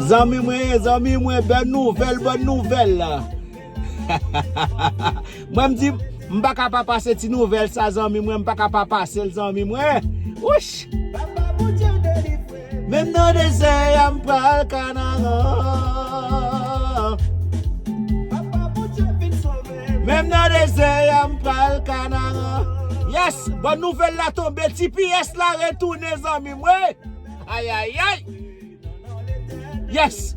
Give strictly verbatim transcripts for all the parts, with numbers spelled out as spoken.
Zanmi mwen, zanmi mwen, bòn nouvèl, bòn nouvèl. Mwen m di, m pa ka pa pase ti nouvèl sa, zanmi mwen, m pa ka pa pase l, zanmi mwen. Wouch! Menm nan dezè a m pral Kanaran. Menm nan dezè a m pral Kanaran. Yes, bòn nouvèl la tonbe, T P S la retounen, zanmi mwen. Ayayay. Yes.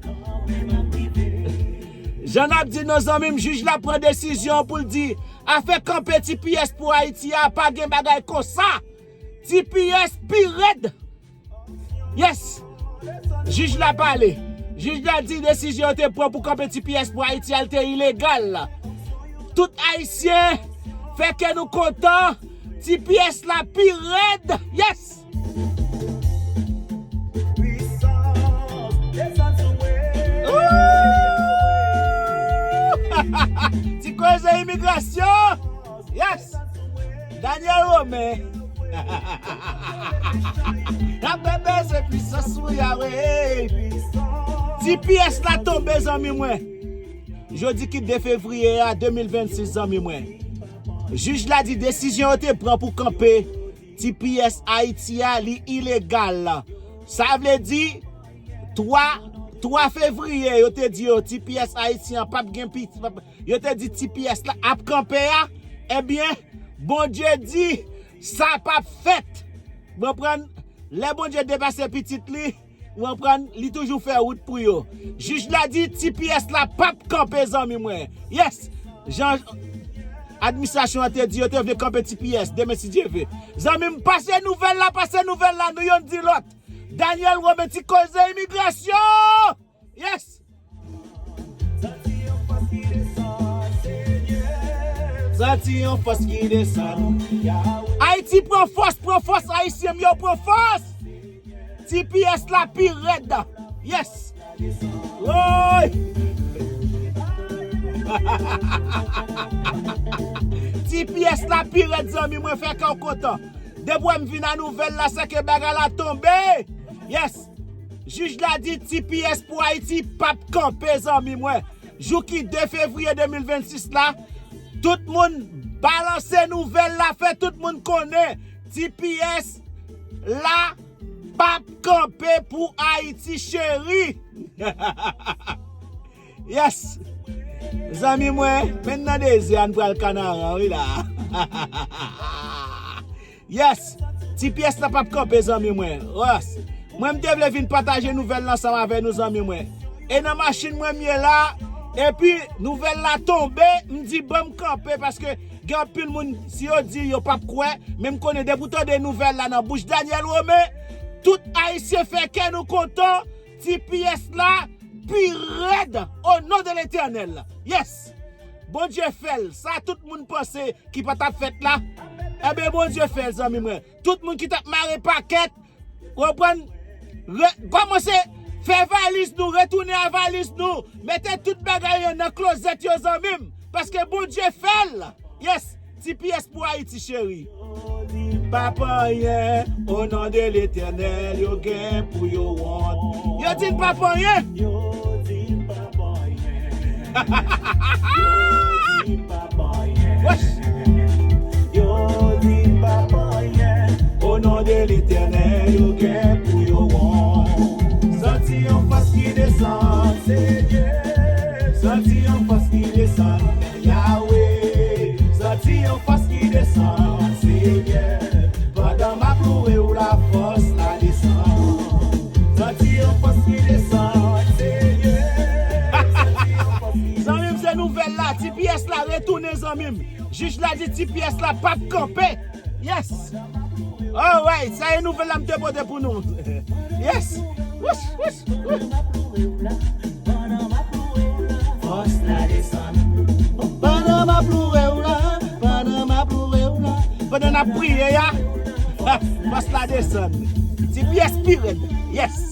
Jan n ap di non, zanmi m, jij la pran desizyon pou l di afè kanpe T P S pou Ayiti a, pa gen bagay konsa. T P S pi rèd. Yes. Jij la pale. Jij la di desizyon yo te pran pou kanpe T P S pou Ayiti a, l te ilegal. Tout Ayisyen, fè kè nou kontan. T P S la pi rèd. Yes. Ti koze imigrasyon. Yes. Daniel Romain. N ap bebe se pwisans ou Yahweh. T P S la tonbe, zanmi mwen. Jodi ki de fevriye a de mil vennsis, zanmi mwen. Jij la di desizyon yo te pran pou kanpe T P S Ayiti a, li ilegal. Sa vle di twa, twa fevriye, yo te di yo T P S Ayiti an p ap gen pi, yo te di T P S la ap kanpe a. Ebyen, Bondye di sa p ap fèt. Konprann? Lè Bondye depase pitit li, ou konprann, li toujou fè wout pou yo. Jij la di T P S la p ap kanpe, zanmi mwen. Yes. Jan administrasyon an te di, yo te vle kanpe T P S demen, si Dye ve. Zanmi m, pase nouvèl la, pase nouvèl la, nou youn di lòt. Daniel Romain, ti koze imigrasyon. Yes. Santi yon fòs ki desann. Ayiti pran fòs, pran fòs, Ayisyen m yo pran fòs. T P S la pi rèd. Yes. Woy. T P S la pi rèd, zanmi mwen, fè kè w kontan. Depi w wè m vin a nouvèl la, se ke bagay la tonbe. Yes. Jij la di T P S pou Ayiti p ap kanpe, zanmi mwen. Jou ki de fevriye de mil vennsis la, tout moun balanse nouvèl la, fè tout moun konnen T P S la p ap kanpe pou Ayiti cheri. Yes. Zanmi mwen, men nan dezè a n pral Kanaran, wi la. Yes. T P S la p ap kanpe, zanmi mwen. Yes. Mwen, m te vle vin pataje nouvèl la ansanm avè nou, zanmi mwen. E nan machin mwen m ye la, epi nouvèl la tonbe, m di ban m kanpe, paske gen anpil moun, si yo di, yo p ap kwè, men m konnen depi w tande nouvèl la nan bouch Daniel Romain, tout Ayisyen fè kè nou kontan, T P S la pi rèd, o non de Letènèl. Yes. Bondye fè l. Sa tout moun panse ki pa t ap fèt la, enben, Bondye fè l, zanmi mwen. Tout moun ki t ap mare pakèt, konprann, re-, kòmanse fè valiz nou, retounen a valiz nou, mete tout bagay yo nan klozèt yo, zanmi m, paske Bondye fè l. Yes, T P S pou Ayiti, cheri. Yo di m p ap anyen, o non de Letènèl, yo gen pou yo wont. Yo di m p ap anyen. Yo di m p ap anyen. Yo di m p ap anyen. Wesh. Yo di m p ap anyen. O non de Letènèl, yo gen pou yo wont. Santi yon fòs ki desann, Senyè. Santi yon fòs ki desann, Yahweh. Santi yon fòs ki desann, Senyè. Pandan m ap louwe w la, fòs la desann. Santi yon fòs ki desann, Senyè. Santi yon fòs ki Zanmi m, se nouvèl la, T P S la retounen, zanmi m. Jij la di T P S la p ap kanpe. Yes. Alright, sa e nouvèl la m te pote pou nou. Yes. Wouch, wouch, wouch. Fòs la desann. Pandan m ap louwe w la, pandan m ap louwe w la. Pandan n ap priye a, fòs la desann. Ti pyès pi rèd. Yes.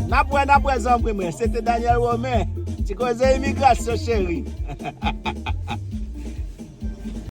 N ap wè, n ap wè, zanmi mwen. Se te Daniel Romain. Ti koze imigrasyon, cheri.